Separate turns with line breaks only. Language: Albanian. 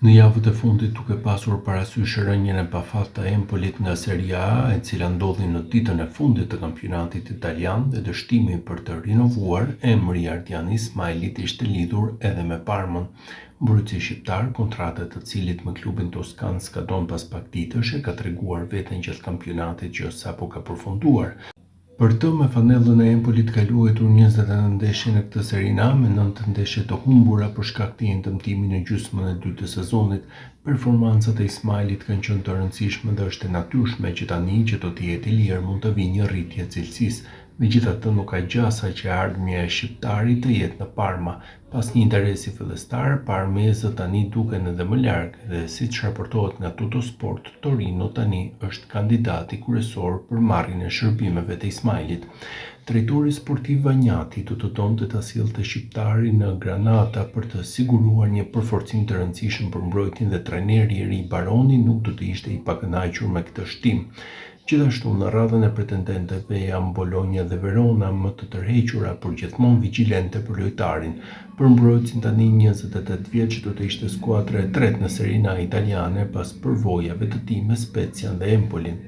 Në javët e fundit, duke pasur parasysh rënien e pafat të Empolit nga Serie A, e cila ndodhi në ditën e fundit të kampionatit italian dhe dështimi për të rinovuar, emri i Ardian Ismajlit ishte lidhur edhe me Parmën. Mbrojtësi shqiptar, kontrata e të cilit me klubin toskan skadon pas pak ditësh, e ka treguar veten gjatë kampionatit që sapo ka përfunduar. Për të, me fanellën e Empolit ka luajtur 29 ndeshje në këtë Serie A, me 9 ndeshje të humbura për shkak të një dëmtimi në gjysmën e dytë të sezonit. Performancat e Ismajlit kanë qenë të rëndësishme dhe është e natyrshme që tani që do të jetë i lirë mund të vijë një rritje e cilësisë. Megjithatë nuk ka gjasa që e ardhmja e shqiptarit të jetë në Parma. Pas një interesi fillestar, parmezët tani duken edhe më larg dhe siç raportohet nga Tuttosport, Torino tani është kandidati kryesor për marrjen e shërbimeve të Ismajlit. Drejtori sportiv Vagnati do të donte ta sillte shqiptarin në Granata për të siguruar një përforcim të rëndësishëm për mbrojtjen dhe trajneri i ri Baroni nuk do të ishte i pakënaqur me këtë shtim. Gjithashtu, në radhën e pretendentëve janë Bologna dhe Verona, më të tërhequra, por gjithmonë vigjilente për lojtarin. Për mbrojtësin tani 28 vjeç do të ishte skuadra e tretë në Serie A italiane pas përvojave të tij me Spezian dhe Empolin.